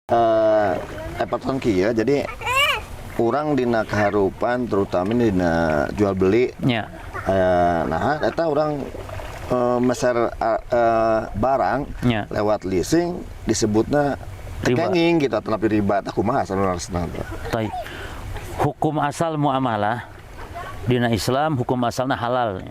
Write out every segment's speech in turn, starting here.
Patron kieu, jadi urang dina kaharupan, terutama dina jual beli, nah eta urang meser barang lewat leasing disebutna Riba. Kenging gitu tapi riba tah, kumaha sanesna teh? Taib. Hukum asal muamalah dina Islam, hukum asalna halal,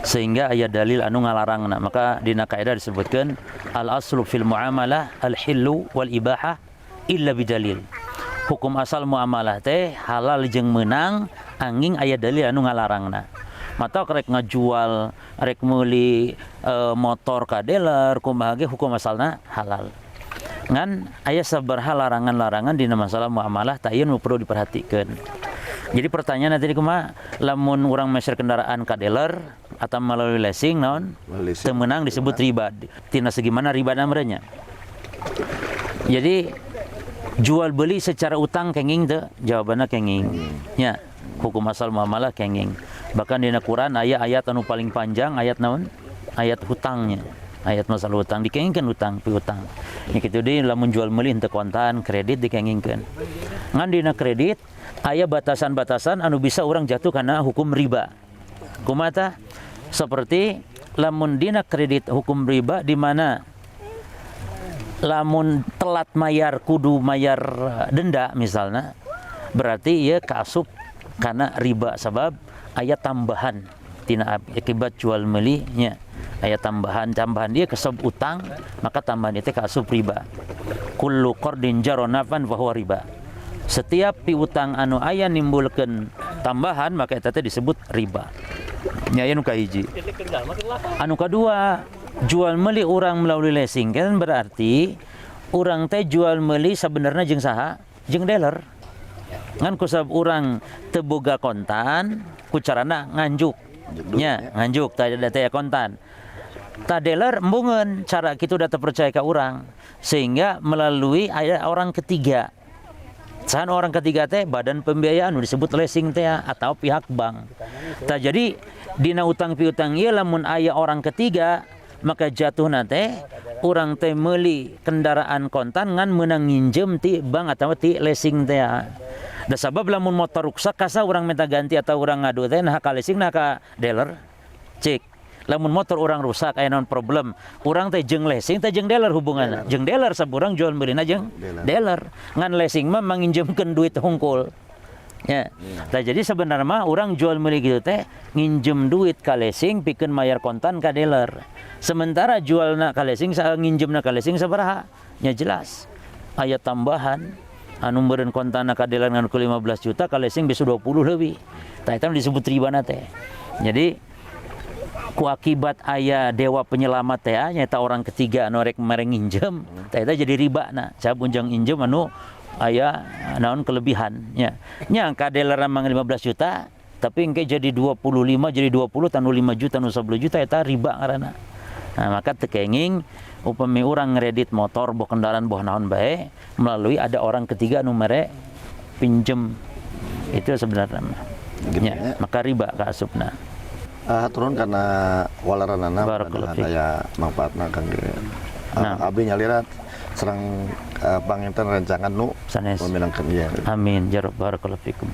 sehingga aya dalil anu ngalarangna. Maka dina kaidah disebutkan al aslu fil muamalah al hillu wal ibahah illa bidalil. Hukum asal muamalah teh halal jeung meunang anging aya dalil anu ngalarangna. Mata rek ngajual, rek meuli motor ka dealer, kumaha ge hukum asalna halal, ngan aya sabaraha larangan-larangan dina masalah muamalah. Tah, ieu nu perlu diperhatikan. Jadi pertanyaan tadi kumaha lamun urang meser kendaraan ka dealer atau melalui leasing, naon? Leasing. Teu meunang disebut riba, tina segi mana riba namanya? Jadi jual beli secara utang kenging teu? Jawabannya kenging nya. Hukum asal muamalah kenging. Bahkan dina Quran aya ayat anu paling panjang, ayat naon? Ayat hutangnya, ayat masalah hutang. Dikengingkeun hutang piutang nya. Kitu deui lamun jual meuli henteu kontan, kredit dikengingkeun. Ngan dina kredit aya batasan-batasan anu bisa orang jatuh karena hukum riba. Kumaha tah? Seperti lamun dina kredit hukum riba di mana lamun telat mayar kudu mayar denda misalnya, berarti ia kaasup karena riba, sebab aya tambahan tina akibat jual belinya aya tambahan. Tambahan dia keseb utang, maka tambahan itu kaasup riba. Kullu qardin jarra naf'an fahuwa riba. Setiap piutang anu aya nimbulkeun tambahan, maka eta teh disebut riba nya. Aya nu kahiji. Anu kadua, jual beli orang melalui leasing kan berarti urang teh jual meuli sebenarnya jeung saha? Jeung dealer. Ngan kusabab urang teu boga kontan, ku carana nganjuk. Nganjuk duit, nya, ya. Nganjuk tah teh kontan. Tah, dealer embungeun cara kitu udah terpercaya ke urang sehingga melalui aya orang ketiga. Sahan orang ketiga teh? Badan pembiayaan nu disebut leasing teh atau pihak bank. Tah, jadi dina utang piutang ieu lamun aya orang ketiga, maka jatuh teh urang teh meuli kendaraan kontan ngan meunang nginjem ti bank atau ti leasing teh. Da sabab lamun motor ruksak, ka saha urang minta ganti atau urang ngadu teh? Nah, ka leasing, nah ka dealer? Cik. Lamun motor urang rusak, aya naon problem, urang teh jeung leasing teh jeung dealer hubunganna? Jeung dealer, sabab urang jual meulina jeung Dealer. Dealer. Ngan leasing mah manginjemkeun duit hungkul ya. Nah, jadi sebenarnya mah urang jual beli gitu teh nginjem duit ka leasing pikeun mayar kontan ka dealer. Sementara jualna ka leasing, nginjemna ka leasing sabaraha? Nya jelas. Aya tambahan anu meureun kontanna ka dealer ngan ku 15 juta, ka leasing bisa 20 leuwih. Tah, eta nu disebut ribana teh. Jadi ku akibat aya dewa penyelamat teh nyaeta orang ketiga anu rek mere nginjem, tah eta jadi riba. Nah, sabab unjang injem anu aya naon kelebihan nya. Nya ka dealer mang 15 juta tapi engke jadi 25, jadi 20, tanu 5 juta, nu 10 juta, eta riba ngaranna. Nah, maka teu kenging upami urang ngredit motor, boh kendaraan, boh naon bae, melalui ada orang ketiga anu mere pinjem itu sebenarnya mah. Gitu nya, ya. Maka riba kaasupna. Ah, turun karena waleranana. Barakallahu mudah-mudahan fiik. aya manfaatna kangge Nah. abdi nyalira sareng panginten rencangan nu Sanes. meminangkeun ieu. Amin ya rabb. Barakallahu fikum.